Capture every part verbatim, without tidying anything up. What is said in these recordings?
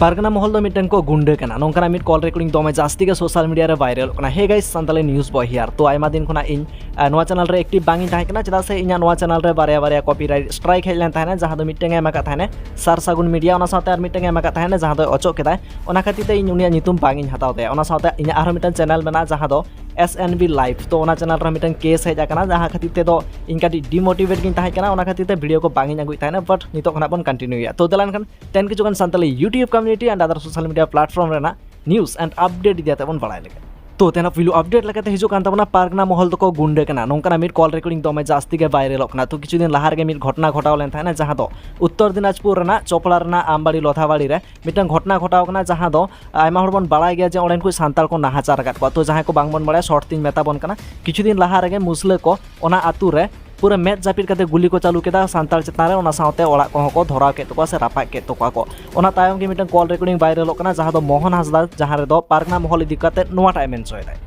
ᱯᱟᱨᱜᱟᱱᱟ ᱢᱚᱦᱚᱞ ᱫᱚ ᱢᱤᱫᱴᱟᱝ ᱠᱚ ᱜᱩᱱᱰᱟᱹ ᱠᱟᱱᱟ, ᱱᱚᱝᱠᱟᱱᱟᱜ ᱢᱤᱫ call recording ᱫᱚᱢᱮ ᱡᱟᱹᱥᱛᱤ ᱜᱮ social media ᱨᱮ viralᱚᱜ ᱠᱟᱱᱟ᱾ Hey guys, Santali news boy here. ᱛᱚ ᱟᱭᱢᱟ ᱫᱤᱱ ᱠᱷᱚᱱᱟᱜ ᱤᱧ ᱟᱨ ᱱᱚᱣᱟ channel ᱨᱮ active ᱵᱟᱝ ᱤᱧ ᱛᱟᱦᱮᱸ ᱠᱟᱱᱟ, ᱪᱮᱫᱟᱜ ᱥᱮ ᱤᱧᱟᱹᱜ ᱱᱚᱣᱟ channel ᱨᱮ ᱵᱟᱨᱭᱟ ᱵᱟᱨᱭᱟ copyright strike ᱦᱮᱡ ᱞᱮᱱ ᱛᱟᱦᱮᱱᱟ, ᱡᱟᱦᱟᱸ ᱫᱚ ᱢᱤᱫᱴᱟᱝ ᱮ ᱮᱢ ᱟᱠᱟᱫ ᱛᱟᱦᱮᱱᱟ ᱥᱟᱨ ᱥᱟᱹᱜᱩᱱ ᱢᱤᱰᱤᱭᱟ, ᱚᱱᱟ ᱥᱟᱶᱛᱮ ᱟᱨ ᱢᱤᱫᱴᱟᱝ ᱮ ᱮᱢ ᱟᱠᱟᱫ ᱛᱟᱦᱮᱱᱟ, ᱡᱟᱦᱟᱸ ᱫᱚᱭ ᱚᱪᱚᱜ ᱠᱮᱫᱟᱭ᱾ ᱚᱱᱟ ᱠᱷᱟᱹᱛᱤᱨ ᱛᱮ ᱤᱧ ᱩᱱᱤᱭᱟᱜ ᱧᱩᱛᱩᱢ ᱵᱟᱝ ᱤᱧ ᱦᱟᱛᱟᱣ ᱛᱟᱭᱟ᱾ ᱚᱱᱟ ᱥᱟᱶᱛᱮ ᱤᱧᱟᱹᱜ ᱟᱨᱦᱚᱸ ᱢᱤᱫᱴᱟᱝ channel ᱢᱮᱱᱟᱜᱼᱟ, ᱡᱟᱦᱟᱸ ᱫᱚ S N B Live᱾ ᱛᱚ ᱚᱱᱟ channel ᱨᱮ ᱢᱤᱫᱴᱟᱝ case ᱦᱮᱡ ᱟᱠᱟᱱᱟ, ᱡᱟᱦᱟᱸ ᱠᱷᱟᱹᱛᱤᱨ ᱛᱮᱫᱚ ᱤᱧ ᱠᱟᱹᱴᱤᱡ demotivate ᱜᱤᱧ ᱛᱟᱦᱮᱸ ᱠᱟᱱᱟ, ᱚᱱᱟ ᱠᱷᱟᱹᱛᱤᱨ ᱛᱮ video ᱠᱚ ᱵᱟᱝ ᱤᱧ ᱟᱹᱜᱩᱭᱮᱫ ᱛᱟᱦᱮᱱᱟ᱾ But ᱱᱤᱛᱚᱜ ᱠᱷᱚᱱᱟᱜ ᱵᱚᱱ continue ᱮᱫᱟ᱾ ᱛᱚ ᱫᱮᱞᱟ ᱮᱱᱠᱷᱟᱱ ᱛᱮᱦᱮᱧ ᱠᱤᱪᱷᱩ ᱜᱟᱱ Santali YouTube community and other social media platform ᱨᱮᱱᱟᱜ news and update ᱤᱫᱤ ᱠᱟᱛᱮ ᱵᱚᱱ ᱵᱟᱲᱟᱭ ᱞᱮᱜᱮ᱾ ᱛᱚ ᱛᱮᱦᱮᱧᱟᱜ ᱯᱩᱭᱞᱩ update ᱞᱮᱠᱟᱛᱮ ᱦᱤᱡᱩᱜ ᱠᱟᱱ ᱛᱟᱵᱚᱱᱟ, ᱯᱟᱨᱜᱟᱱᱟ ᱢᱚᱦᱚᱞ ᱫᱚᱠᱚ ᱜᱩᱱᱰᱟᱹ ᱠᱟᱱᱟ, ᱱᱚᱝᱠᱟᱱᱟᱜ ᱢᱤᱫ call recording ᱫᱚᱢᱮ ᱡᱟᱹᱥᱛᱤ ᱜᱮ viralᱚᱜ ᱠᱟᱱᱟ᱾ ᱛᱚ ᱠᱤᱪᱷᱩ ᱫᱤᱱ ᱞᱟᱦᱟ ᱨᱮᱜᱮ ᱢᱤᱫ ᱜᱷᱚᱴᱚᱱᱟ ᱜᱷᱚᱴᱟᱣ ᱞᱮᱱ ᱛᱟᱦᱮᱱᱟ, ᱡᱟᱦᱟᱸ ᱫᱚ ᱩᱛᱛᱚᱨ ᱫᱤᱱᱟᱡᱽᱯᱩᱨ ᱨᱮᱱᱟᱜ ᱪᱚᱯᱲᱟ ᱨᱮᱱᱟᱜ ᱟᱢᱵᱟᱲᱤ ᱞᱚᱫᱷᱟᱵᱟᱲᱤ ᱨᱮ ᱢᱤᱫᱴᱟᱝ ᱜᱷᱚᱴᱚᱱᱟ ᱜᱷᱚᱴᱟᱣ ᱠᱟᱱᱟ, ᱡᱟᱦᱟᱸ ᱫᱚ ᱟᱭᱢᱟ ᱦᱚᱲ ᱵᱚᱱ ᱵᱟᱲᱟᱭ ᱜᱮᱭᱟ ᱡᱮ ᱚᱸᱰᱮᱱ ᱠᱚ ᱥᱟᱱᱛᱟᱲ ᱠᱚ ᱱᱟᱦᱟᱪᱟᱨ ᱟᱠᱟᱫ ᱠᱚᱣᱟ᱾ ᱛᱚ ᱡᱟᱦᱟᱸᱭ ᱠᱚ ᱵᱟᱝ ᱵᱚᱱ ᱵᱟᱲᱟᱭᱟ, short ᱛᱤᱧ ᱢᱮᱛᱟ ᱵᱚᱱ ᱠᱟᱱᱟ, ᱠᱤᱪᱷᱩ ᱫᱤᱱ ᱞᱟᱦᱟ ᱨᱮᱜᱮ ᱢᱩᱥᱞᱟᱹ ᱠᱚ ᱚᱱᱟ ᱟᱛᱳ ᱨᱮ ᱯᱩᱨᱟᱹ ᱢᱮᱫ ᱡᱟᱹᱯᱤᱫ ᱠᱟᱛᱮ ᱜᱩᱞᱤ ᱠᱚ ᱪᱟᱹᱞᱩ ᱠᱮᱫᱟ ᱥᱟᱱᱛᱟᱲ ᱪᱮᱛᱟᱱ ᱨᱮ, ᱚᱱᱟ ᱥᱟᱶᱛᱮ ᱚᱲᱟᱜ ᱠᱚᱦᱚᱸ ᱠᱚ ᱫᱷᱚᱨᱟᱣ ᱠᱮᱫ ᱛᱟᱠᱚᱣᱟ ᱥᱮ ᱨᱟᱯᱟᱜ ᱠᱮᱫ ᱛᱟᱠᱚᱣᱟ ᱠᱚ᱾ ᱚᱱᱟ ᱛᱟᱭᱚᱢ ᱜᱮ ᱢᱤᱫᱴᱟᱝ call recording viralᱚᱜ ᱠᱟᱱᱟ, ᱡᱟᱦᱟᱸ ᱫᱚ ᱢᱳᱦᱚᱱ ᱦᱟᱸᱥᱫᱟ, ᱡᱟᱦᱟᱸ ᱨᱮᱫᱚ ᱯᱟᱨᱜᱟᱱᱟ ᱢᱚᱦᱚᱞ ᱤᱫᱤ ᱠᱟᱛᱮ ᱱᱚᱣᱟᱴᱟᱜ ᱮ ᱢᱮᱱ ᱦᱚᱪᱚᱭᱮᱫᱟᱭ᱾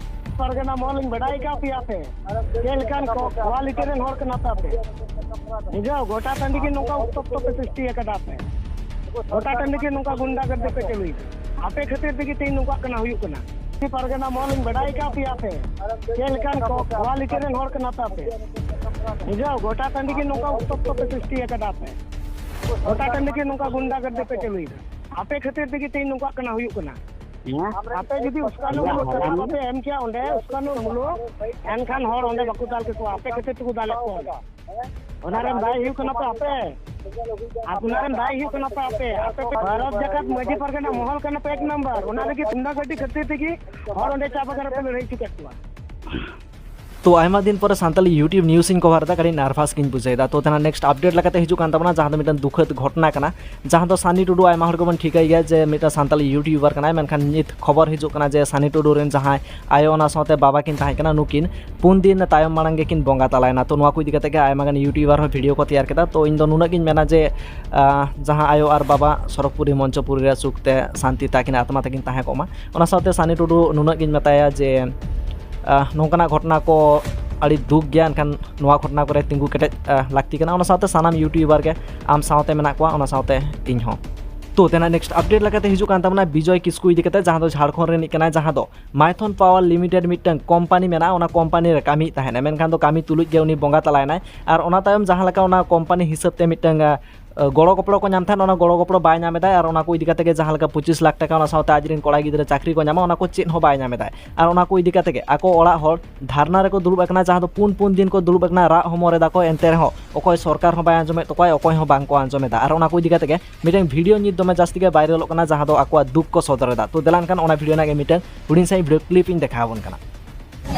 ᱯᱟᱨᱜᱟᱱᱟ ᱢᱚᱦᱚᱞ ᱤᱧ ᱵᱟᱰᱟᱭ ᱠᱟᱜ ᱯᱮᱭᱟ ᱯᱮ, ᱪᱮᱫ ᱞᱮᱠᱟᱱ ᱠᱚ quality ᱨᱮᱱ ᱦᱚᱲ ᱠᱟᱱᱟ ᱯᱮ ᱟᱯᱮ᱾ ᱵᱩᱡᱷᱟᱹᱣ, ᱜᱚᱴᱟ ᱴᱟᱺᱰᱤ ᱜᱮ ᱱᱚᱝᱠᱟ ᱩᱛᱛᱚᱯᱛᱚ ᱯᱮ ᱥᱨᱤᱥᱴᱤ ᱟᱠᱟᱫᱟ ᱯᱮ, ᱜᱚᱴᱟ ᱴᱟᱺᱰᱤ ᱜᱮ ᱱᱚᱝᱠᱟ ᱜᱩᱱᱰᱟ ᱜᱟᱨᱫᱤ ᱯᱮ ᱪᱟᱹᱞᱩᱭᱮᱫᱟ᱾ ᱟᱯᱮ ᱠᱷᱟᱹᱛᱤᱨ ᱛᱮᱜᱮ ᱛᱮᱦᱮᱧ ᱱᱚᱝᱠᱟ ᱠᱟᱱᱟ, ᱦᱩᱭᱩᱜ ᱠᱟᱱᱟ᱾ ᱯᱟᱨᱜᱟᱱᱟ ᱢᱚᱦᱚᱞ ᱤᱧ ᱵᱟᱰᱟᱭ ᱠᱟᱜ ᱯᱮᱭᱟ ᱯᱮ, ᱪᱮᱫ ᱞᱮᱠᱟᱱ ᱠᱚ quality ᱨᱮᱱ ᱦᱚᱲ ᱠᱟᱱᱟ ᱯᱮ ᱟᱯᱮ᱾ ᱵᱩᱡᱷᱟᱹᱣ, ᱜᱚᱴᱟ ᱴᱟᱺᱰᱤ ᱜᱮ ᱱᱚᱝᱠᱟ ᱩᱛᱛᱚᱯᱛᱚ ᱯᱮ ᱥᱨᱤᱥᱴᱤ ᱟᱠᱟᱫᱟ ᱯᱮ, ᱜᱚᱴᱟ ᱴᱟᱺᱰᱤ ᱜᱮ ᱱᱚᱝᱠᱟ ᱜᱩᱱᱰᱟ ᱜᱟᱨᱫᱤ ᱯᱮ ᱪᱟᱹᱞᱩᱭᱮᱫᱟ᱾ ᱟᱯᱮ ᱠᱷᱟᱹᱛᱤᱨ ᱛᱮᱜᱮ ᱛᱮᱦᱮᱧ ᱱᱚᱝᱠᱟᱜ ᱠᱟᱱᱟ, ᱦᱩᱭᱩᱜ ᱠᱟᱱᱟ᱾ ᱦᱮᱸ? ᱟᱯᱮ ᱡᱩᱫᱤ ᱩᱥᱠᱟᱱᱩ ᱢᱩᱞᱚᱠ ᱴᱟᱠᱟ ᱵᱟᱯᱮ ᱮᱢ ᱠᱮᱭᱟ ᱚᱸᱰᱮ, ᱩᱥᱠᱟᱱᱩ ᱢᱩᱞᱚᱠ, ᱮᱱᱠᱷᱟᱱ ᱦᱚᱲ ᱚᱸᱰᱮ ᱵᱟᱠᱚ ᱫᱟᱞ ᱠᱮᱠᱚᱣᱟ, ᱟᱯᱮ ᱠᱷᱟᱹᱛᱤᱨ ᱛᱮᱠᱚ ᱫᱟᱞᱮᱫ ᱠᱚᱣᱟ᱾ ᱚᱱᱟ ᱨᱮᱱ ᱫᱟᱭ ᱦᱩᱭᱩᱜ ᱠᱟᱱᱟ ᱯᱮ ᱟᱯᱮ, ᱟᱯᱱᱟᱨ ᱨᱮᱱ ᱫᱟᱭ ᱦᱩᱭᱩᱜ ᱠᱟᱱᱟ ᱯᱮ ᱟᱯᱮ᱾ ᱵᱷᱟᱨᱚᱛ ᱡᱟᱠᱟᱛ ᱢᱟᱹᱡᱷᱤ ᱯᱟᱨᱜᱟᱱᱟ ᱢᱚᱦᱚᱞ ᱠᱟᱱᱟ ᱯᱮ ᱮᱠ ᱱᱟᱢᱵᱟᱨ, ᱚᱱᱟ ᱞᱟᱹᱜᱤᱫ ᱜᱩᱱᱰᱟ ᱜᱟᱹᱰᱤ ᱠᱷᱟᱹᱛᱤᱨ ᱛᱮᱜᱮ ᱦᱚᱲ ᱚᱸᱰᱮ ᱪᱟ ᱵᱟᱜᱟᱱ ᱨᱮᱯᱮ ᱞᱟᱹᱲᱦᱟᱹᱭ ᱦᱚᱪᱚ ᱠᱮᱫ ᱠᱚᱣᱟ᱾ ᱛᱚ ᱟᱭᱢᱟ ᱫᱤᱱ ᱯᱚᱨᱮ ᱥᱟᱱᱛᱟᱞᱤ YouTube news ᱤᱧ cover ᱮᱫᱟ, ᱠᱟᱹᱴᱤᱡ nervous ᱜᱤᱧ ᱵᱩᱡᱷᱟᱹᱣ ᱮᱫᱟ᱾ ᱛᱚ ᱛᱮᱱᱟᱜ next update ᱞᱮᱠᱟᱛᱮ ᱦᱤᱡᱩᱜ ᱠᱟᱱ ᱛᱟᱵᱚᱱᱟ, ᱡᱟᱦᱟᱸ ᱫᱚ ᱢᱤᱫᱴᱟᱝ ᱫᱩᱠᱷᱟᱹᱫ ᱜᱷᱚᱴᱚᱱᱟ ᱠᱟᱱᱟ, ᱡᱟᱦᱟᱸ ᱫᱚ ᱥᱟᱱᱤ ᱴᱩᱰᱩ, ᱟᱭᱢᱟ ᱦᱚᱲ ᱜᱮᱵᱚᱱ ᱴᱷᱤᱠᱟᱹᱭ ᱜᱮᱭᱟ ᱡᱮ ᱢᱤᱫᱴᱟᱝ ᱥᱟᱱᱛᱟᱞᱤ YouTuber ᱠᱟᱱᱟᱭ, ᱢᱮᱱᱠᱷᱟᱱ ᱱᱤᱛ ᱠᱷᱚᱵᱚᱨ ᱦᱤᱡᱩᱜ ᱠᱟᱱᱟ ᱡᱮ ᱥᱟᱱᱤ ᱴᱩᱰᱩ ᱨᱮᱱ ᱡᱟᱦᱟᱸᱭ ᱟᱭᱳ ᱚᱱᱟ ᱥᱟᱶᱛᱮ ᱵᱟᱵᱟ ᱠᱤᱱ ᱛᱟᱦᱮᱸ ᱠᱟᱱᱟ, ᱱᱩᱠᱤᱱ ᱯᱩᱱ ᱫᱤᱱ ᱛᱟᱭᱚᱢ ᱢᱟᱲᱟᱝ ᱜᱮᱠᱤᱱ ᱵᱚᱸᱜᱟ ᱛᱟᱞᱟᱭᱮᱱᱟ᱾ ᱛᱚ ᱱᱚᱣᱟ ᱠᱚ ᱤᱫᱤ ᱠᱟᱛᱮ ᱜᱮ ᱟᱭᱢᱟ ᱜᱟᱱ YouTuber ᱦᱚᱸ video ᱠᱚ ᱛᱮᱭᱟᱨ ᱠᱮᱫᱟ᱾ ᱛᱚ ᱤᱧ ᱫᱚ ᱱᱩᱱᱟᱹᱜ ᱜᱤᱧ ᱢᱮᱱᱟ ᱡᱮ, ᱟᱸ, ᱡᱟᱦᱟᱸ ᱟᱭᱳ ᱟᱨ ᱵᱟᱵᱟ ᱥᱚᱨᱚᱜᱽᱯᱩᱨᱤ ᱢᱚᱧᱪᱚᱯᱩᱨᱤ ᱨᱮ ᱥᱩᱠ ᱛᱮ ᱥᱟᱱᱛᱤ ᱛᱟᱹᱠᱤᱱ ᱟᱛᱢᱟ ᱛᱟᱹᱠᱤᱱ ᱛᱟᱦᱮᱸ ᱠᱚᱜ ᱢᱟ᱾ ᱚᱱᱟ ᱥᱟᱶᱛᱮ ᱥᱟᱱᱤ ᱴᱩᱰᱩ ᱱᱩᱱᱟᱹᱜ ᱜᱤᱧ ᱢᱮᱛᱟᱭᱟ ᱡᱮ, ᱟᱸ, ᱱᱚᱝᱠᱟᱱᱟᱜ ᱜᱷᱚᱴᱚᱱᱟ ᱠᱚ ᱟᱹᱰᱤ ᱫᱩᱠ ᱜᱮᱭᱟ, ᱮᱱᱠᱷᱟᱱ ᱱᱚᱣᱟ ᱜᱷᱚᱴᱚᱱᱟ ᱠᱚᱨᱮ ᱛᱤᱸᱜᱩ ᱠᱮᱴᱮᱡ, ᱟᱸ, ᱞᱟᱹᱠᱛᱤ ᱠᱟᱱᱟ᱾ ᱚᱱᱟ ᱥᱟᱶᱛᱮ ᱥᱟᱱᱟᱢ YouTuber ᱜᱮ ᱟᱢ ᱥᱟᱶᱛᱮ ᱢᱮᱱᱟᱜ ᱠᱚᱣᱟ, ᱚᱱᱟ ᱥᱟᱶᱛᱮ ᱤᱧ ᱦᱚᱸ᱾ ᱛᱚ ᱛᱮᱱᱟᱜ next update ᱞᱮᱠᱟᱛᱮ ᱦᱤᱡᱩᱜ ᱠᱟᱱ ᱛᱟᱵᱚᱱᱟ ᱵᱤᱡᱚᱭ ᱠᱤᱥᱠᱩ ᱤᱫᱤ ᱠᱟᱛᱮ, ᱡᱟᱦᱟᱸ ᱫᱚ ᱡᱷᱟᱲᱠᱷᱚᱸᱰ ᱨᱤᱱᱤᱡ ᱠᱟᱱᱟᱭ, ᱡᱟᱦᱟᱸ ᱫᱚ ᱢᱟᱭᱛᱷᱚᱱ ᱯᱟᱣᱟᱨ ᱞᱤᱢᱤᱴᱮᱰ ᱢᱤᱫᱴᱟᱝ ᱠᱳᱢᱯᱟᱱᱤ ᱢᱮᱱᱟᱜᱼᱟ, ᱚᱱᱟ ᱠᱳᱢᱯᱟᱱᱤ ᱨᱮ ᱠᱟᱹᱢᱤᱭᱮᱫ ᱛᱟᱦᱮᱱᱟ᱾ ᱢᱮᱱᱠᱷᱟᱱ ᱫᱚ ᱠᱟᱹᱢᱤ ᱛᱩᱞᱩᱡ ᱜᱮ ᱩᱱᱤ ᱵᱚᱸᱜᱟ ᱛᱟᱞᱟᱭᱮᱱᱟᱭ᱾ ᱟᱨ ᱚᱱᱟ ᱛᱟᱭᱚᱢ ᱡᱟᱦᱟᱸ ᱞᱮᱠᱟ ᱚᱱᱟ ᱠᱳᱢᱯᱟᱱᱤ ᱦᱤᱥᱟᱹᱵ ᱛᱮ ᱢᱤᱫᱴᱟᱝ, ᱟ, ᱜᱚᱲᱚ ᱜᱚᱯᱚᱲᱚ ᱠᱚ ᱧᱟᱢ ᱛᱟᱦᱮᱸᱫ, ᱚᱱᱟ ᱜᱚᱲᱚ ᱜᱚᱯᱚᱲᱚ ᱵᱟᱭ ᱧᱟᱢ ᱮᱫᱟᱭ᱾ ᱟᱨ ᱚᱱᱟ ᱠᱚ ᱤᱫᱤ ᱠᱟᱛᱮ ᱜᱮ ᱡᱟᱦᱟᱸ ᱞᱮᱠᱟ ᱯᱚᱸᱪᱤᱥ ᱞᱟᱠᱷ ᱴᱟᱠᱟ ᱚᱱᱟ ᱥᱟᱶᱛᱮ ᱟᱡ ᱨᱮᱱ ᱠᱚᱲᱟ ᱜᱤᱫᱽᱨᱟᱹ ᱪᱟᱹᱠᱨᱤ ᱠᱚ ᱧᱟᱢᱟ, ᱚᱱᱟ ᱠᱚ ᱪᱮᱫ ᱦᱚᱸ ᱵᱟᱭ ᱧᱟᱢ ᱮᱫᱟᱭ᱾ ᱟᱨ ᱚᱱᱟ ᱠᱚ ᱤᱫᱤ ᱠᱟᱛᱮ ᱜᱮ ᱟᱠᱚ ᱚᱲᱟᱜ ᱦᱚᱲ ᱫᱷᱟᱨᱱᱟ ᱨᱮᱠᱚ ᱫᱩᱲᱩᱵ ᱟᱠᱟᱱᱟ, ᱡᱟᱦᱟᱸ ᱫᱚ ᱯᱩᱱ ᱯᱩᱱ ᱫᱤᱱ ᱠᱚ ᱫᱩᱲᱩᱵ ᱟᱠᱟᱱᱟ, ᱨᱟᱜ ᱦᱚᱢᱚᱨ ᱮᱫᱟ ᱠᱚ, ᱮᱱᱛᱮ ᱨᱮᱦᱚᱸ ᱚᱠᱚᱭ ᱥᱚᱨᱠᱟᱨ ᱦᱚᱸ ᱵᱟᱭ ᱟᱸᱡᱚᱢᱮᱫ ᱛᱟᱠᱚᱣᱟ, ᱚᱠᱚᱭ ᱦᱚᱸ ᱵᱟᱝ ᱠᱚ ᱟᱸᱡᱚᱢ ᱮᱫᱟ᱾ ᱟᱨ ᱚᱱᱟ ᱠᱚ ᱤᱫᱤ ᱠᱟᱛᱮ ᱜᱮ ᱢᱤᱫᱴᱟᱝ ᱵᱷᱤᱰᱤᱭᱳ ᱱᱤᱛ ᱫᱚᱢᱮ ᱡᱟᱹᱥᱛᱤ ᱜᱮ ᱵᱷᱟᱭᱨᱟᱞᱚᱜ ᱠᱟᱱᱟ, ᱡᱟᱦᱟᱸ ᱫᱚ ᱟᱠᱚᱣᱟᱜ ᱫᱩᱠ ᱠᱚ ᱥᱚᱫᱚᱨ ᱮᱫᱟ᱾ ᱛᱚ ᱫᱮᱞᱟ ᱮᱱᱠᱷᱟᱱ ᱚᱱᱟ ᱵᱷᱤᱰᱤᱭᱳ ᱨᱮᱱᱟᱜ ᱜᱮ ᱢᱤᱫᱴᱟᱝ ᱦᱩᱰᱤᱧ ᱥᱟᱺᱦᱤᱡ ᱵᱷᱤᱰᱤᱭᱳ ᱠᱞᱤᱯ ᱤᱧ ᱫᱮᱠᱷᱟᱣ ᱟᱵᱚᱱ ᱠᱟᱱᱟ᱾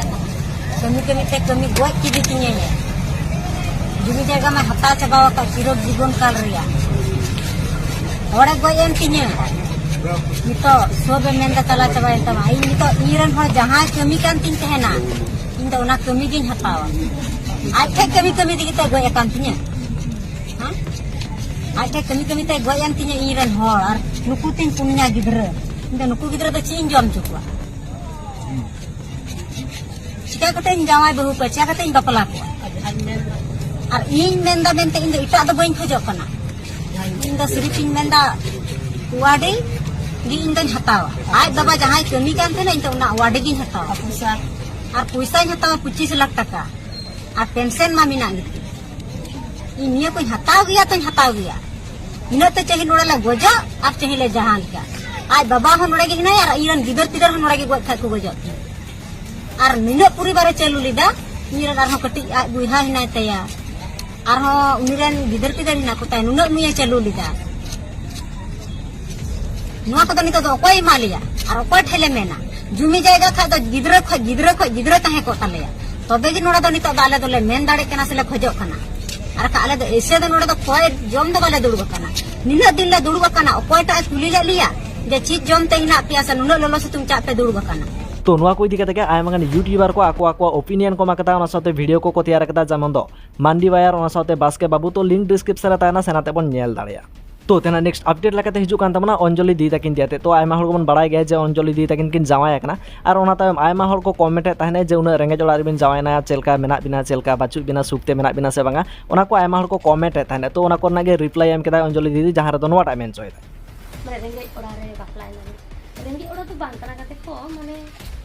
ᱠᱟᱹᱢᱤ ᱠᱟᱹᱢᱤ ᱛᱮ ᱠᱟᱹᱢᱤ ᱜᱚᱡ ᱠᱮᱫᱮ ᱛᱤᱧᱟᱹᱭ᱾ ᱡᱩᱢᱤ ᱡᱟᱭᱜᱟ ᱢᱟ ᱦᱟᱛᱟᱣ ᱪᱟᱵᱟ ᱟᱠᱟᱫ ᱪᱤᱨᱚᱠ ᱡᱤᱵᱚᱱ ᱠᱟᱞ ᱨᱮᱭᱟᱜ᱾ ᱦᱚᱲᱮ ᱜᱚᱡ ᱮᱱ ᱛᱤᱧᱟᱹ᱾ ᱱᱤᱛᱚᱜ ᱥᱚᱵᱮ ᱢᱮᱱᱫᱟ ᱪᱟᱞᱟᱣ ᱪᱟᱵᱟᱭᱮᱱ ᱛᱟᱢᱟ᱾ ᱤᱧ ᱱᱤᱛᱚᱜ ᱤᱧ ᱨᱮᱱ ᱦᱚᱲ ᱡᱟᱦᱟᱸᱭ ᱠᱟᱹᱢᱤ ᱠᱟᱱ ᱛᱤᱧ ᱛᱟᱦᱮᱱᱟ, ᱤᱧ ᱫᱚ ᱚᱱᱟ ᱠᱟᱹᱢᱤ ᱜᱤᱧ ᱦᱟᱛᱟᱣᱟ᱾ ᱟᱡ ᱴᱷᱮᱡ ᱠᱟᱹᱢᱤ ᱠᱟᱹᱢᱤ ᱛᱮᱜᱮ ᱛᱚ ᱜᱚᱡ ᱟᱠᱟᱱ ᱛᱤᱧᱟᱹ᱾ ᱦᱮᱸ? ᱟᱡ ᱴᱷᱮᱡ ᱠᱟᱹᱢᱤ ᱠᱟᱹᱢᱤ ᱛᱮ ᱜᱚᱡ ᱮᱱ ᱛᱤᱧᱟᱹ ᱤᱧ ᱨᱮᱱ ᱦᱚᱲ, ᱟᱨ ᱱᱩᱠᱩ ᱛᱤᱧ ᱯᱩᱱᱭᱟ ᱜᱤᱫᱽᱨᱟᱹ᱾ ᱤᱧ ᱫᱚ ᱱᱩᱠᱩ ᱜᱤᱫᱽᱨᱟᱹ ᱫᱚ ᱪᱮᱫ ᱤᱧ ᱡᱚᱢ ᱦᱚᱪᱚ ᱠᱚᱣᱟ? ᱪᱤᱠᱟ ᱠᱟᱛᱮ ᱤᱧ ᱡᱟᱶᱟᱭ ᱵᱟᱹᱦᱩ ᱠᱚᱣᱟ, ᱪᱤᱠᱟ ᱠᱟᱛᱮ ᱤᱧ ᱵᱟᱯᱞᱟ ᱠᱚᱣᱟ? ᱟᱨ ᱤᱧ ᱢᱮᱱᱫᱟ ᱢᱮᱱᱛᱮ ᱤᱧ ᱫᱚ ᱮᱴᱟᱜ ᱫᱚ ᱵᱟᱹᱧ ᱠᱷᱚᱡᱚᱜ ᱠᱟᱱᱟ᱾ ᱤᱧ ᱫᱚ ᱥᱤᱨᱤᱯ ᱤᱧ ᱢᱮᱱᱫᱟ, ᱚᱣᱟᱰᱤ ᱜᱮ ᱤᱧ ᱫᱚᱧ ᱦᱟᱛᱟᱣᱟ᱾ ᱟᱡ ᱵᱟᱵᱟ ᱡᱟᱦᱟᱸᱭ ᱠᱟᱹᱢᱤ ᱠᱟᱱ ᱛᱟᱦᱮᱱᱟ, ᱤᱧ ᱫᱚ ᱚᱱᱟ ᱚᱣᱟᱰᱤ ᱜᱤᱧ ᱦᱟᱛᱟᱣᱟ᱾ ᱟᱨ ᱯᱚᱭᱥᱟ? ᱟᱨ ᱯᱚᱭᱥᱟᱧ ᱦᱟᱛᱟᱣᱟ ᱯᱚᱸᱪᱤᱥ ᱞᱟᱠᱷ ᱴᱟᱠᱟ᱾ ᱟᱨ ᱯᱮᱱᱥᱚᱱ ᱢᱟ ᱢᱮᱱᱟᱜ ᱜᱮ᱾ ᱤᱧ ᱱᱤᱭᱟᱹ ᱠᱚᱧ ᱦᱟᱛᱟᱣ ᱜᱮᱭᱟ ᱛᱚᱧ ᱦᱟᱛᱟᱣ ᱜᱮᱭᱟ᱾ ᱤᱱᱟᱹᱜ ᱛᱮ ᱪᱟᱹᱦᱤ ᱱᱚᱰᱮ ᱞᱮ ᱜᱚᱡᱚᱜ ᱟᱨ ᱪᱟᱹᱦᱤ ᱞᱮ ᱡᱟᱦᱟᱸ ᱞᱮᱠᱟ᱾ ᱟᱡ ᱵᱟᱵᱟ ᱦᱚᱸ ᱱᱚᱰᱮ ᱜᱮ ᱦᱮᱱᱟᱭᱟ ᱟᱨ ᱤᱧ ᱨᱮᱱ ᱜᱤᱫᱟᱹᱨ ᱯᱤᱫᱟᱹᱨ ᱦᱚᱸ ᱱᱚᱰᱮ ᱜᱮ ᱜᱚᱡ ᱠᱷᱟᱡ ᱠᱚ ᱜᱚᱡᱚᱜ ᱛᱤᱧ᱾ ᱟᱨ ᱱᱤᱱᱟᱹᱜ ᱯᱚᱨᱤᱵᱟᱨᱮ ᱪᱟᱹᱞᱩ ᱞᱮᱫᱟ, ᱤᱧ ᱨᱮᱱ ᱟᱨᱦᱚᱸ ᱠᱟᱹᱴᱤᱡ ᱟᱡ ᱵᱚᱭᱦᱟ ᱦᱮᱱᱟᱭ ᱛᱟᱭᱟ, ᱟᱨᱦᱚᱸ ᱩᱱᱤ ᱨᱮᱱ ᱜᱤᱫᱟᱹᱨ ᱯᱤᱫᱟᱹᱨ ᱦᱮᱱᱟᱜ ᱠᱚ ᱛᱟᱭᱟ, ᱱᱩᱱᱟᱹᱜ ᱱᱩᱭᱮ ᱪᱟᱹᱞᱩ ᱞᱮᱫᱟ᱾ ᱱᱚᱣᱟ ᱠᱚᱫᱚ ᱱᱤᱛᱚᱜ ᱫᱚ ᱚᱠᱚᱭ ᱮᱢᱟ ᱞᱮᱭᱟ ᱟᱨ ᱚᱠᱚᱭ ᱴᱷᱮᱡ ᱞᱮ ᱢᱮᱱᱟ? ᱡᱩᱢᱤ ᱡᱟᱭᱜᱟ ᱠᱷᱟᱡ ᱫᱚ ᱜᱤᱫᱽᱨᱟᱹ ᱠᱷᱚᱡ, ᱜᱤᱫᱽᱨᱟᱹ ᱠᱷᱚᱡ, ᱜᱤᱫᱽᱨᱟᱹ ᱛᱟᱦᱮᱸ ᱠᱚᱜ ᱛᱟᱞᱮᱭᱟ, ᱛᱚᱵᱮ ᱜᱮ ᱱᱚᱰᱮ ᱫᱚ ᱱᱤᱛᱚᱜ ᱫᱚ ᱟᱞᱮ ᱫᱚᱞᱮ ᱢᱮᱱ ᱫᱟᱲᱮᱜ ᱠᱟᱱᱟ ᱥᱮᱞᱮ ᱠᱷᱚᱡᱚᱜ ᱠᱟᱱᱟ᱾ ᱟᱨ ᱵᱟᱠᱷᱟᱡ ᱟᱞᱮ ᱫᱚ ᱮᱭᱥᱮ ᱫᱚ ᱱᱚᱰᱮ ᱫᱚ ᱠᱚᱭ ᱡᱚᱢ ᱫᱚ ᱵᱟᱞᱮ ᱫᱩᱲᱩᱵ ᱟᱠᱟᱱᱟ᱾ ᱱᱤᱱᱟᱹᱜ ᱫᱤᱱ ᱞᱮ ᱫᱩᱲᱩᱵ ᱟᱠᱟᱱᱟ, ᱚᱠᱚᱭᱴᱟᱜ ᱮ ᱠᱩᱞᱤ ᱞᱮᱫ ᱞᱮᱭᱟ ᱡᱮ ᱪᱮᱫ ᱡᱚᱢ ᱛᱮ ᱦᱮᱱᱟᱜ ᱯᱮᱭᱟ ᱥᱮ ᱱᱩᱱᱟᱹᱜ ᱞᱚᱞᱚ ᱥᱤᱛᱩᱝ ᱪᱟᱜ ᱯᱮ ᱫᱩᱲᱩᱵ ᱟᱠᱟᱱᱟ? ᱛᱚ ᱱᱚᱣᱟ ᱠᱚ ᱤᱫᱤ ᱠᱟᱛᱮ ᱜᱮ ᱟᱭᱢᱟ ᱜᱟᱱ YouTuber ᱠᱚ ᱟᱠᱚ ᱟᱠᱚᱣᱟᱜ opinion ᱠᱚ ᱮᱢ ᱟᱠᱟᱫᱟ, ᱚᱱᱟ ᱥᱟᱶᱛᱮ ᱵᱷᱤᱰᱤᱭᱳ ᱠᱚᱠᱚ ᱛᱮᱭᱟᱨ ᱟᱠᱟᱫᱟ, ᱡᱮᱢᱚᱱ ᱫᱚ ᱢᱟᱱᱰᱤ ᱵᱟᱭᱟᱨ, ᱚᱱᱟ ᱥᱟᱶᱛᱮ ᱵᱟᱥᱠᱮ ᱵᱟᱹᱵᱩ᱾ ᱛᱚ link description ᱨᱮ ᱛᱟᱦᱮᱱᱟ, ᱥᱮᱱ ᱟᱛᱮ ᱵᱚᱱ ᱧᱮᱞ ᱫᱟᱲᱮᱭᱟᱜᱼᱟ᱾ ᱛᱚ ᱛᱮᱱᱟᱜ next update ᱞᱮᱠᱟᱛᱮ ᱦᱤᱡᱩᱜ ᱠᱟᱱ ᱛᱟᱵᱚᱱᱟ ᱚᱧᱡᱚᱞᱤ ᱫᱤ ᱛᱟᱹᱠᱤᱱ ᱫᱤᱭᱟᱛᱮ᱾ ᱛᱚ ᱟᱭᱢᱟ ᱦᱚᱲ ᱜᱮᱵᱚᱱ ᱵᱟᱲᱟᱭ ᱜᱮᱭᱟ ᱡᱮ ᱚᱧᱡᱚᱞᱤ ᱫᱤ ᱛᱟᱹᱠᱤᱱ ᱠᱤᱱ ᱡᱟᱶᱟᱭ ᱟᱠᱟᱱᱟ, ᱟᱨ ᱚᱱᱟ ᱛᱟᱭᱚᱢ ᱟᱭᱢᱟ ᱦᱚᱲ ᱠᱚ comment ᱮᱫ ᱛᱟᱦᱮᱱᱟ ᱡᱮ ᱩᱱᱟᱹᱜ ᱨᱮᱸᱜᱮᱡ ᱚᱲᱟᱜ ᱨᱮᱵᱤᱱ ᱡᱟᱶᱟᱭ ᱮᱱᱟ, ᱪᱮᱫ ᱞᱮᱠᱟ ᱢᱮᱱᱟᱜ ᱵᱤᱱᱟ, ᱪᱮᱫ ᱞᱮᱠᱟ ᱵᱟᱹᱪᱩᱜ ᱵᱤᱱᱟ, ᱥᱩᱠ ᱛᱮ ᱢᱮᱱᱟᱜ ᱵᱤᱱᱟ ᱥᱮ ᱵᱟᱝᱟ, ᱚᱱᱟ ᱠᱚ ᱟᱭᱢᱟ ᱦᱚᱲ ᱠᱚ comment ᱮᱫ ᱛᱟᱦᱮᱱᱟ᱾ ᱛᱚ ᱚᱱᱟ ᱠᱚᱨᱮᱱᱟᱜ ᱜᱮ reply ᱮᱢ ᱠᱮᱫᱟᱭ ᱚᱧᱡᱚᱞᱤ ᱫᱤᱫᱤ, ᱡᱟᱦᱟᱸ ᱨᱮᱫᱚ ᱱᱚᱣᱟᱴᱟᱜ ᱢᱮᱱ ᱦᱚᱪᱚᱭᱮᱫᱟ᱾ ᱢᱟᱱᱮ ᱨᱮᱸᱜᱮᱡ ᱚᱲᱟᱜ ᱨᱮ ᱵᱟᱯᱞᱟᱭᱮᱱᱟᱞᱤᱧ᱾ ᱨᱮᱸᱜᱮᱡ ᱚᱲᱟᱜ ᱫᱚ ᱵᱟᱝ ᱠᱟᱱᱟ ᱜᱟᱛᱮ ᱠᱚ, ᱢᱟᱱᱮ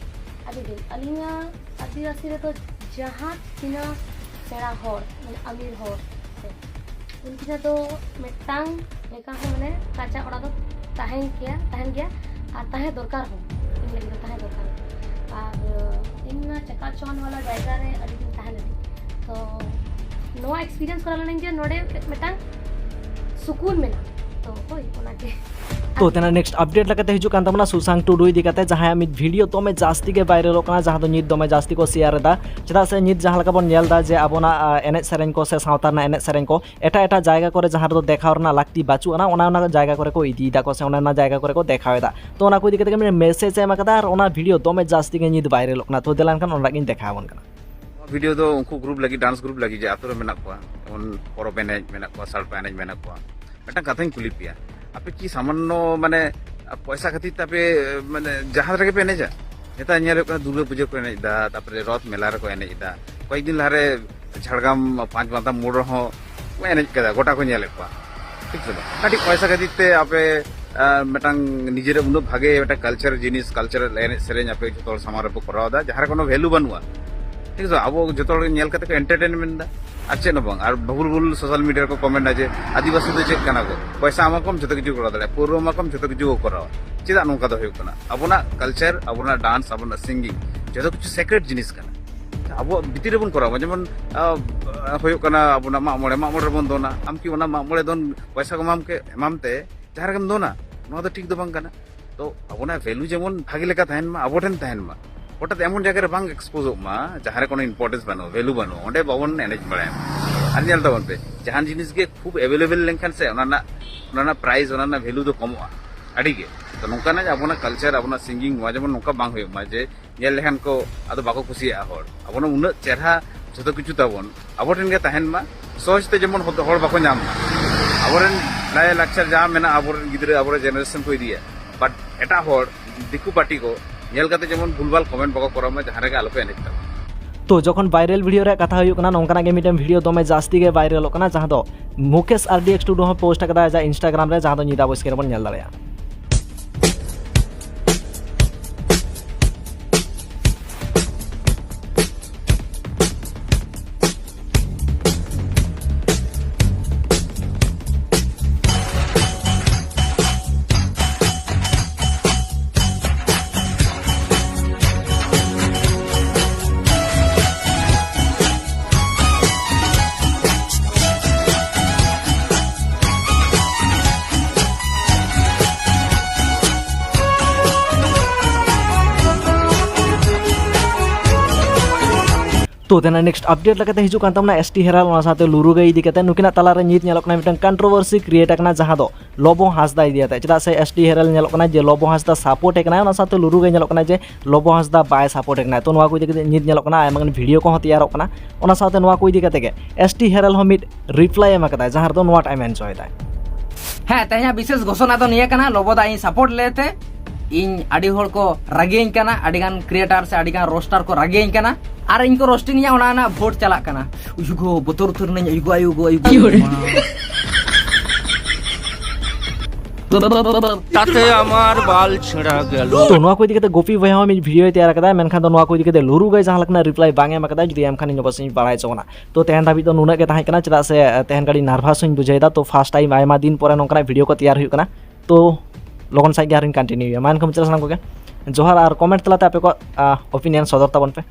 ᱟᱹᱰᱤ ᱫᱤᱱ ᱟᱹᱞᱤᱧᱟᱜ ᱟᱹᱫᱤᱵᱟᱹᱥᱤ ᱨᱮᱫᱚ ᱡᱟᱦᱟᱸ ᱛᱤᱱᱟᱹᱜ ᱥᱮᱬᱟ ᱦᱚᱲ, ᱢᱟᱱᱮ ᱟᱢᱤᱨ ᱦᱚᱲ, ᱩᱱᱠᱤᱱᱟᱜ ᱫᱚ ᱢᱤᱫᱴᱟᱝ ᱞᱮᱠᱟ ᱦᱚᱸ ᱢᱟᱱᱮ ᱠᱟᱸᱪᱟ ᱚᱲᱟᱜ ᱫᱚ ᱛᱟᱦᱮᱸ ᱜᱮᱭᱟ, ᱛᱟᱦᱮᱸᱱ ᱜᱮᱭᱟ᱾ ᱟᱨ ᱛᱟᱦᱮᱸ ᱫᱚᱨᱠᱟᱨ ᱦᱚᱸ, ᱤᱧ ᱞᱟᱹᱜᱤᱫ ᱫᱚ ᱛᱟᱦᱮᱸ ᱫᱚᱨᱠᱟᱨ᱾ ᱟᱨ ᱤᱧ ᱢᱟ ᱪᱟᱠᱟᱪᱚᱱ ᱣᱟᱞᱟ ᱡᱟᱭᱜᱟ ᱨᱮ ᱟᱹᱰᱤ ᱫᱤᱱ ᱛᱟᱦᱮᱸ ᱞᱮᱱᱟᱹᱧ, ᱛᱚ ᱱᱚᱣᱟ ᱮᱠᱥᱯᱤᱨᱤᱭᱮᱱᱥ ᱠᱚᱨᱟᱣ ᱞᱮᱱᱟᱹᱧ ᱡᱮ ᱱᱚᱰᱮ ᱢᱤᱫᱴᱟᱝ ᱥᱩᱠᱩᱱ ᱢᱮᱱᱟᱜᱼᱟ᱾ ᱛᱚ ᱦᱳᱭ, ᱚᱱᱟᱜᱮ᱾ ᱛᱚ ᱛᱮᱱᱟᱜ ᱱᱮᱠᱥᱴ ᱟᱯᱰᱮᱴ ᱞᱮᱠᱟᱛᱮ ᱦᱤᱡᱩᱜ ᱠᱟᱱ ᱛᱟᱵᱚᱱᱟ ᱥᱩᱥᱟᱝ ᱴᱩᱰᱩ ᱤᱫᱤ ᱠᱟᱛᱮ, ᱡᱟᱦᱟᱸᱭᱟᱜ ᱢᱤᱫ ᱵᱷᱤᱰᱤᱭᱳ ᱫᱚᱢᱮ ᱡᱟᱹᱥᱛᱤ ᱜᱮ ᱵᱷᱟᱭᱨᱟᱞᱚᱜ ᱠᱟᱱᱟ, ᱡᱟᱦᱟᱸ ᱫᱚ ᱧᱤᱛ ᱫᱚᱢᱮ ᱡᱟᱹᱥᱛᱤ ᱠᱚ ᱥᱮᱭᱟᱨ ᱮᱫᱟ᱾ ᱪᱮᱫᱟᱜ ᱥᱮ ᱧᱤᱛ ᱡᱟᱦᱟᱸ ᱞᱮᱠᱟ ᱵᱚᱱ ᱧᱮᱞ ᱮᱫᱟ ᱡᱮ ᱟᱵᱚᱱᱟᱜ ᱮᱱᱮᱡ ᱥᱮᱨᱮᱧ ᱠᱚ ᱥᱮ ᱥᱟᱶᱛᱟ ᱨᱮᱱᱟᱜ ᱮᱱᱮᱡ ᱥᱮᱨᱮᱧ ᱠᱚ ᱮᱴᱟᱜ ᱮᱴᱟᱜ ᱡᱟᱭᱜᱟ ᱠᱚᱨᱮ ᱡᱟᱦᱟᱸ ᱨᱮᱫᱚ ᱫᱮᱠᱷᱟᱣ ᱨᱮᱱᱟᱜ ᱞᱟᱹᱠᱛᱤ ᱵᱟᱹᱪᱩᱜ ᱟᱱᱟ, ᱚᱱᱟ ᱚᱱᱟ ᱡᱟᱭᱜᱟ ᱠᱚᱨᱮ ᱠᱚ ᱤᱫᱤᱭᱮᱫᱟ ᱠᱚ ᱥᱮ ᱚᱱᱟ ᱚᱱᱟ ᱡᱟᱭᱜᱟ ᱠᱚᱨᱮ ᱠᱚ ᱫᱮᱠᱷᱟᱣ ᱮᱫᱟ᱾ ᱛᱚ ᱚᱱᱟ ᱠᱚ ᱤᱫᱤ ᱠᱟᱛᱮ ᱜᱮ ᱢᱤᱫᱴᱮᱱ ᱢᱮᱥᱮᱡᱽ ᱮ ᱮᱢ ᱟᱠᱟᱫᱟ ᱟᱨ ᱚᱱᱟ ᱵᱷᱤᱰᱤᱭᱳ ᱫᱚᱢᱮ ᱡᱟᱹᱥᱛᱤ ᱜᱮ ᱧᱤᱛ ᱵᱷᱟᱭᱨᱟᱞᱚᱜ ᱠᱟᱱᱟ᱾ ᱛᱚ ᱫᱮᱞᱟ ᱮᱱᱠᱷᱟᱱ ᱚᱱᱟ ᱜᱤᱧ ᱫᱮᱠᱷᱟᱣ ᱟᱵᱚᱱ ᱠᱟᱱᱟ᱾ ᱱᱚᱣᱟ ᱵᱷᱤᱰᱤᱭᱳ ᱫᱚ ᱩᱱᱠᱩ ᱜᱨᱩᱯ ᱞᱟᱹᱜᱤᱫ, ᱰᱟᱱᱥ ᱜᱨᱩᱯ ᱞᱟᱹᱜᱤᱫ, ᱡᱮ ᱟᱛᱳ ᱨᱮ ᱢᱮᱱᱟᱜ ᱠᱚᱣᱟ, ᱡᱮᱢᱚᱱ ᱯᱚᱨᱚᱵᱽ ᱮᱱᱮᱡ ᱢᱮᱱᱟᱜ ᱠᱚᱣᱟ, ᱥᱟᱲᱯᱟ ᱮᱱᱮᱡ ᱢᱮᱱᱟᱜ ᱠᱚᱣᱟ, ᱢᱤᱫᱴᱟᱝ ᱠᱟᱛᱷᱟᱧ ᱠᱩᱞᱤ ᱯᱮᱭᱟ, ᱟᱯᱮ ᱠᱤ ᱥᱟᱢᱟᱱᱱᱚ ᱢᱟᱱᱮ ᱯᱚᱭᱥᱟ ᱠᱷᱟᱹᱛᱤᱨ ᱛᱮ ᱟᱯᱮ ᱢᱟᱱᱮ ᱡᱟᱦᱟᱸ ᱨᱮᱜᱮ ᱯᱮ ᱮᱱᱮᱡᱟ? ᱱᱮᱛᱟᱨ ᱧᱮᱞ ᱦᱩᱭᱩᱜ ᱠᱟᱱᱟ ᱫᱩᱨᱜᱟᱹ ᱯᱩᱡᱟᱹ ᱠᱚ ᱮᱱᱮᱡ ᱮᱫᱟ, ᱛᱟᱨᱯᱚᱨᱮ ᱨᱚᱛᱷ ᱢᱮᱞᱟ ᱨᱮᱠᱚ ᱮᱱᱮᱡ ᱮᱫᱟ᱾ ᱠᱚᱭᱮᱠ ᱫᱤᱱ ᱞᱟᱦᱟᱨᱮ ᱡᱷᱟᱲᱜᱨᱟᱢ ᱯᱟᱸᱪ ᱢᱟᱛᱟ ᱢᱳᱲ ᱨᱮᱦᱚᱸ ᱠᱚ ᱮᱱᱮᱡ ᱠᱟᱫᱟ, ᱜᱚᱴᱟ ᱠᱚ ᱧᱮᱞᱮᱫ ᱠᱚᱣᱟ, ᱴᱷᱤᱠ ᱥᱮ ᱵᱟᱝ? ᱠᱟᱹᱴᱤᱡ ᱯᱚᱭᱥᱟ ᱠᱷᱟᱹᱛᱤᱨ ᱛᱮ ᱟᱯᱮ ᱟᱨ ᱢᱤᱫᱴᱟᱝ ᱱᱤᱡᱮᱨᱟᱜ ᱩᱱᱟᱹᱜ ᱵᱷᱟᱜᱮ ᱢᱤᱫᱴᱟᱝ ᱠᱟᱞᱪᱟᱨ ᱡᱤᱱᱤᱥ, ᱠᱟᱞᱪᱟᱨᱟᱞ ᱮᱱᱮᱡ ᱥᱮᱨᱮᱧ ᱟᱯᱮ ᱡᱷᱚᱛᱚ ᱦᱚᱲ ᱥᱟᱢᱟᱝ ᱨᱮᱯᱮ ᱠᱚᱨᱟᱣ ᱮᱫᱟ, ᱡᱟᱦᱟᱸ ᱨᱮ ᱠᱳᱱᱳ ᱵᱷᱮᱞᱩ ᱵᱟᱹᱱᱩᱜᱼᱟ, ᱴᱷᱤᱠ ᱟᱪᱷᱮ? ᱟᱵᱚ ᱡᱷᱚᱛᱚ ᱦᱚᱲ ᱧᱮᱞ ᱠᱟᱛᱮ ᱠᱚ ᱮᱱᱴᱟᱨᱴᱮᱱᱢᱮᱱᱴ ᱮᱫᱟ, ᱟᱨ ᱪᱮᱫ ᱦᱚᱸ ᱵᱟᱝ᱾ ᱟᱨ ᱵᱷᱩᱞ ᱵᱷᱩᱞ ᱥᱳᱥᱟᱞ ᱢᱤᱰᱤᱭᱟ ᱨᱮᱠᱚ ᱠᱚᱢᱮᱱᱴ ᱮᱫᱟ ᱡᱮ ᱟᱹᱫᱤᱵᱟᱹᱥᱤ ᱫᱚ ᱪᱮᱫ ᱠᱟᱱᱟ ᱠᱚ, ᱯᱚᱭᱥᱟ ᱮᱢᱟ ᱠᱚᱢ ᱡᱷᱚᱛᱚ ᱠᱤᱪᱷᱩ ᱠᱚᱨᱟᱣ ᱫᱟᱲᱮᱭᱟᱜᱼᱟ, ᱯᱟᱹᱣᱨᱟᱹ ᱮᱢᱟ ᱠᱚᱢ ᱡᱷᱚᱛᱚ ᱠᱤᱪᱷᱩ ᱠᱚ ᱠᱚᱨᱟᱣᱟ᱾ ᱪᱮᱫᱟᱜ ᱱᱚᱝᱠᱟ ᱫᱚ ᱦᱩᱭᱩᱜ ᱠᱟᱱᱟ? ᱟᱵᱚᱱᱟᱜ ᱠᱟᱞᱪᱟᱨ, ᱟᱵᱚᱱᱟᱜ ᱰᱟᱱᱥ, ᱟᱵᱚᱱᱟᱜ ᱥᱤᱝᱜᱤᱝ, ᱡᱷᱚᱛᱚ ᱠᱤᱪᱷᱩ ᱥᱮᱠᱨᱮᱴ ᱡᱤᱱᱤᱥ ᱠᱟᱱᱟ᱾ ᱟᱵᱚᱣᱟᱜ ᱵᱷᱤᱛᱤᱨ ᱨᱮᱵᱚᱱ ᱠᱚᱨᱟᱣᱟ᱾ ᱡᱮᱢᱚᱱ ᱟᱸ, ᱦᱩᱭᱩᱜ ᱠᱟᱱᱟ ᱟᱵᱚᱱᱟᱜ ᱢᱟᱜ ᱢᱚᱬᱮ, ᱢᱟᱜ ᱢᱚᱬᱮ ᱨᱮᱵᱚᱱ ᱫᱚᱱᱟ, ᱟᱢ ᱠᱤ ᱚᱱᱟ ᱢᱟᱜ ᱢᱚᱬᱮ ᱫᱚᱱ ᱯᱚᱭᱥᱟ ᱠᱚ ᱮᱢᱟᱢ ᱠᱮ ᱮᱢᱟᱢ ᱛᱮ ᱡᱟᱦᱟᱸ ᱨᱮᱜᱮᱢ ᱫᱚᱱᱟ? ᱱᱚᱣᱟ ᱫᱚ ᱴᱷᱤᱠ ᱫᱚ ᱵᱟᱝ ᱠᱟᱱᱟ᱾ ᱛᱚ ᱟᱵᱚᱱᱟᱜ ᱵᱷᱮᱞᱩ ᱡᱮᱢᱚᱱ ᱵᱷᱟᱜᱮ ᱞᱮᱠᱟ ᱛᱟᱦᱮᱱ ᱢᱟ, ᱟᱵᱚ ᱴᱷᱮᱱ ᱛᱟᱦᱮᱱ ᱢᱟ᱾ ᱦᱚᱴᱟᱛ ᱮᱢᱚᱱ ᱡᱟᱭᱜᱟ ᱨᱮ ᱵᱟᱝ ᱮᱠᱥᱯᱳᱡᱚᱜ ᱢᱟ ᱡᱟᱦᱟᱸ ᱨᱮ ᱠᱳᱱᱳ ᱤᱢᱯᱚᱨᱴᱮᱱᱥ ᱵᱟᱹᱱᱩᱜᱼᱟ, ᱵᱷᱮᱞᱩ ᱵᱟᱹᱱᱩᱜᱼᱟ, ᱚᱸᱰᱮ ᱵᱟᱵᱚᱱ ᱮᱱᱮᱡ ᱵᱟᱲᱟᱭᱟ᱾ ᱟᱨ ᱧᱮᱞ ᱛᱟᱵᱚᱱ ᱯᱮ, ᱡᱟᱦᱟᱱ ᱡᱤᱱᱤᱥ ᱜᱮ ᱠᱷᱩᱵ ᱮᱵᱮᱞᱮᱵᱮᱞ ᱞᱮᱱᱠᱷᱟᱱ ᱥᱮ ᱚᱱᱟ ᱨᱮᱱᱟᱜ, ᱚᱱᱟ ᱨᱮᱱᱟᱜ ᱯᱨᱟᱭᱤᱥ, ᱚᱱᱟ ᱨᱮᱱᱟᱜ ᱵᱷᱮᱞᱩ ᱫᱚ ᱠᱚᱢᱚᱜᱼᱟ ᱟᱹᱰᱤ ᱜᱮ᱾ ᱛᱚ ᱱᱚᱝᱠᱟᱱᱟᱜ ᱟᱵᱚᱱᱟᱜ ᱠᱟᱞᱪᱟᱨ, ᱟᱵᱚᱱᱟᱜ ᱥᱤᱝᱜᱤᱝ, ᱱᱚᱣᱟ ᱡᱮᱢᱚᱱ ᱱᱚᱝᱠᱟ ᱵᱟᱝ ᱦᱩᱭᱩᱜ ᱢᱟ ᱡᱮ ᱧᱮᱞ ᱞᱮᱠᱷᱟᱱ ᱠᱚ ᱟᱫᱚ ᱵᱟᱠᱚ ᱠᱩᱥᱤᱭᱟᱜᱼᱟ ᱦᱚᱲ᱾ ᱟᱵᱚᱱᱟᱜ ᱩᱱᱟᱹᱜ ᱪᱮᱨᱦᱟ ᱡᱷᱚᱛᱚ ᱠᱤᱪᱷᱩ ᱛᱟᱵᱚᱱ, ᱟᱵᱚ ᱴᱷᱮᱱ ᱜᱮ ᱛᱟᱦᱮᱱ ᱢᱟ, ᱥᱚᱦᱚᱡ ᱛᱮ ᱡᱮᱢᱚᱱ ᱦᱚᱲ ᱵᱟᱠᱚ ᱧᱟᱢ ᱢᱟ᱾ ᱟᱵᱚᱨᱮᱱ ᱞᱟᱭ ᱞᱟᱠᱪᱟᱨ ᱡᱟᱦᱟᱸ ᱢᱮᱱᱟᱜᱼᱟ, ᱟᱵᱚᱨᱮᱱ ᱜᱤᱫᱽᱨᱟᱹ, ᱟᱵᱚᱨᱮᱱ ᱡᱮᱱᱟᱨᱮᱥᱚᱱ ᱠᱚ ᱤᱫᱤᱭᱟ, ᱵᱟᱴ ᱮᱴᱟᱜ ᱦᱚᱲ, ᱫᱤᱠᱩ ᱯᱟᱨᱴᱤ ᱠᱚ ᱧᱮᱞ ᱠᱟᱛᱮ ᱡᱮᱢᱚᱱ ᱵᱷᱩᱞᱵᱷᱟᱞ ᱠᱚᱢᱮᱱᱴ ᱵᱟᱠᱚ ᱠᱚᱨᱟᱣ ᱢᱟ, ᱡᱟᱦᱟᱸ ᱨᱮᱜᱮ ᱟᱞᱚᱯᱮ ᱮᱱᱮᱡ ᱛᱟᱵᱚᱱ᱾ ᱛᱚ ᱡᱚᱠᱷᱚᱱ ᱵᱷᱟᱭᱨᱟᱞ ᱵᱷᱤᱰᱤᱭᱳ ᱨᱮᱭᱟᱜ ᱠᱟᱛᱷᱟ ᱦᱩᱭᱩᱜ ᱠᱟᱱᱟ, ᱱᱚᱝᱠᱟᱱᱟᱜ ᱜᱮ ᱢᱤᱫᱴᱮᱱ ᱵᱷᱤᱰᱤᱭᱳ ᱫᱚᱢᱮ ᱡᱟᱹᱥᱛᱤ ᱜᱮ ᱵᱷᱟᱭᱨᱟᱞᱚᱜ ᱠᱟᱱᱟ, ᱡᱟᱦᱟᱸ ᱫᱚ ᱢᱩᱠᱮᱥ ᱟᱨ ᱰᱤ ᱮᱠᱥ ᱴᱩᱰᱩ ᱦᱚᱸ ᱯᱳᱥᱴ ᱟᱠᱟᱫᱟ ᱟᱡᱟᱜ ᱤᱱᱥᱴᱟᱜᱨᱟᱢ ᱨᱮ, ᱡᱟᱦᱟᱸ ᱫᱚ ᱧᱤᱫᱟᱹ ᱟᱵᱚ ᱥᱠᱨᱤᱱ ᱨᱮᱵᱚᱱ ᱧᱮᱞ ᱫᱟᱲᱮᱭᱟᱜᱼᱟ᱾ ᱛᱚ ᱛᱮᱱᱟᱜ ᱱᱮᱠᱥᱴ ᱟᱯᱰᱮᱴ ᱞᱮᱠᱟᱛᱮ ᱦᱤᱡᱩᱜ ᱠᱟᱱ ᱛᱟᱵᱚᱱᱟ ᱮᱥ ᱴᱤ ᱦᱮᱨᱟᱞ, ᱚᱱᱟ ᱥᱟᱶᱛᱮ ᱞᱩᱨᱩ ᱜᱟᱹᱭ ᱤᱫᱤ ᱠᱟᱛᱮ᱾ ᱱᱩᱠᱤᱱᱟᱜ ᱛᱟᱞᱟᱨᱮ ᱱᱤᱛ ᱧᱮᱞᱚᱜ ᱠᱟᱱᱟ ᱢᱤᱫᱴᱟᱝ ᱠᱚᱱᱴᱨᱳᱵᱷᱟᱨᱥᱤ ᱠᱨᱤᱭᱮᱴ ᱟᱠᱟᱱᱟ, ᱡᱟᱦᱟᱸ ᱫᱚ ᱞᱚᱵᱚ ᱦᱟᱸᱥᱫᱟ ᱤᱫᱤ ᱠᱟᱛᱮ᱾ ᱪᱮᱫᱟᱜ ᱥᱮ ᱮᱥ ᱴᱤ ᱦᱮᱨᱟᱞ ᱧᱮᱞᱚᱜ ᱠᱟᱱᱟ ᱡᱮ ᱞᱚᱵᱚ ᱦᱟᱸᱥᱫᱟ ᱥᱟᱯᱳᱨᱴ ᱮ ᱠᱟᱱᱟᱭ, ᱚᱱᱟ ᱥᱟᱶᱛᱮ ᱞᱩᱨᱩ ᱜᱟᱹᱭ ᱧᱮᱞᱚᱜ ᱠᱟᱱᱟ ᱡᱮ ᱞᱚᱵᱚ ᱦᱟᱸᱥᱫᱟ ᱵᱟᱭ ᱥᱟᱯᱳᱨᱴ ᱮ ᱠᱟᱱᱟᱭ᱾ ᱛᱚ ᱱᱚᱣᱟ ᱠᱚ ᱤᱫᱤ ᱠᱟᱛᱮ ᱱᱤᱛ ᱧᱮᱞᱚᱜ ᱠᱟᱱᱟ ᱟᱭᱢᱟ ᱜᱟᱱ ᱵᱷᱤᱰᱤᱭᱳ ᱠᱚᱦᱚᱸ ᱛᱮᱭᱟᱨᱚᱜ ᱠᱟᱱᱟ᱾ ᱚᱱᱟ ᱥᱟᱶᱛᱮ ᱱᱚᱣᱟ ᱠᱚ ᱤᱫᱤ ᱠᱟᱛᱮ ᱜᱮ ᱮᱥ ᱴᱤ ᱦᱮᱨᱟᱞ ᱦᱚᱸ ᱢᱤᱫ ᱨᱤᱯᱞᱟᱭ ᱮᱢ ᱟᱠᱟᱫᱟᱭ, ᱡᱟᱦᱟᱸ ᱨᱮᱫᱚ ᱱᱚᱣᱟ ᱴᱟᱜ ᱮ ᱢᱮᱱ ᱦᱚᱪᱚᱭᱮᱫᱟᱭ᱾ ᱦᱮᱸ, ᱛᱮᱦᱮᱧᱟᱜ ᱵᱤᱥᱮᱥ ᱜᱷᱳᱥᱚᱱᱟ ᱫᱚ ᱱᱤᱭᱟᱹ ᱠᱟᱱᱟ, ᱞᱚᱵᱚᱫᱟ ᱤᱧ ᱥᱟᱯᱳᱨᱴ ᱞᱮᱛᱮ ᱤᱧ ᱟᱹᱰᱤ ᱦᱚᱲ ᱠᱚ ᱨᱟᱹᱜᱤᱭᱟᱹᱧ ᱠᱟᱱᱟ, ᱟᱹᱰᱤ ᱜᱟᱱ ᱠᱨᱤᱭᱮᱴᱟᱨ ᱥᱮ ᱟᱹᱰᱤ ᱜᱟᱱ ᱨᱳᱥᱴᱟᱨ ᱠᱚ ᱨᱟᱹᱜᱤᱭᱟᱹᱧ ᱠᱟᱱᱟ, ᱟᱨ ᱤᱧ ᱠᱚ ᱨᱳᱥᱴᱤᱝ ᱤᱧᱟ, ᱚᱱᱟ ᱨᱮᱱᱟᱜ ᱵᱷᱳᱴ ᱪᱟᱞᱟᱜ ᱠᱟᱱᱟ᱾ ᱩᱭᱩᱜᱳ, ᱵᱚᱛᱚᱨ ᱩᱛᱟᱹᱨ ᱱᱟᱹᱧ, ᱩᱭᱩᱜᱳ, ᱩᱭᱩᱜᱳ, ᱩᱭᱩᱜᱳ᱾ তাতে আমার বাল ছেঁড়া গেল। ᱛᱚ ᱱᱚᱣᱟ ᱠᱚ ᱤᱫᱤ ᱠᱟᱛᱮ ᱜᱳᱯᱤ ᱵᱚᱭᱦᱟ ᱦᱚᱸ ᱢᱤᱫ ᱵᱷᱤᱰᱤᱭᱳᱭ ᱛᱮᱭᱟᱨ ᱠᱟᱫᱟ, ᱢᱮᱱᱠᱷᱟᱱ ᱫᱚ ᱱᱚᱣᱟ ᱠᱚ ᱤᱫᱤ ᱠᱟᱛᱮ ᱞᱩᱨᱩ ᱜᱟᱹᱭ ᱡᱟᱦᱟᱸ ᱞᱮᱠᱟᱱᱟᱜ ᱨᱤᱯᱞᱟᱭ ᱵᱟᱝ ᱮᱢ ᱠᱟᱫᱟ, ᱡᱩᱫᱤ ᱮᱢ ᱠᱷᱟᱱ ᱤᱧ ᱚᱵᱚᱥᱥᱳᱭ ᱤᱧ ᱵᱟᱲᱟᱭ ᱦᱚᱪᱚ ᱵᱚᱱᱟ᱾ ᱛᱚ ᱛᱮᱦᱮᱧ ᱫᱷᱟᱹᱵᱤᱡ ᱫᱚ ᱱᱩᱱᱟᱹᱜ ᱜᱮ ᱛᱟᱦᱮᱸ ᱠᱟᱱᱟ, ᱪᱮᱫᱟᱜ ᱥᱮ ᱛᱮᱦᱮᱧ ᱠᱟᱹᱴᱤᱡ ᱱᱟᱨᱵᱷᱟᱥ ᱦᱚᱸᱧ ᱵᱩᱡᱷᱟᱹᱣ ᱮᱫᱟ᱾ ᱛᱚ ᱯᱷᱟᱥᱴ ᱴᱟᱭᱤᱢ ᱟᱭᱢᱟ ᱫᱤᱱ ᱯᱚᱨᱮ ᱱᱚᱝᱠᱟᱱᱟᱜ ᱵᱷᱤᱰᱤᱭᱳ ᱠᱚ ᱛᱮᱭᱟᱨ ᱦᱩᱭᱩᱜ ᱠᱟᱱᱟ᱾ ᱛᱚ ᱞᱚᱜᱚᱱ ᱥᱟᱺᱦᱤᱡ ᱜᱮ ᱟᱨᱦᱚᱸᱧ ᱠᱚᱱᱴᱤᱱᱤᱭᱩᱭᱟ᱾ ᱢᱟ ᱮᱱᱠᱷᱟᱱ ᱢᱩᱪᱟᱹᱫ ᱥᱟᱱᱟᱢ ᱠᱚᱜᱮ ᱡᱚᱦᱟᱨ, ᱟᱨ ᱠᱚᱢᱮᱱᱴ ᱛᱟᱞᱟᱛᱮ ᱟᱯᱮ ᱠᱚᱣᱟᱜ ᱚᱯᱤᱱᱤᱭᱚᱱ ᱥᱚᱫᱚᱨ ᱛᱟᱵᱚᱱ ᱯᱮ᱾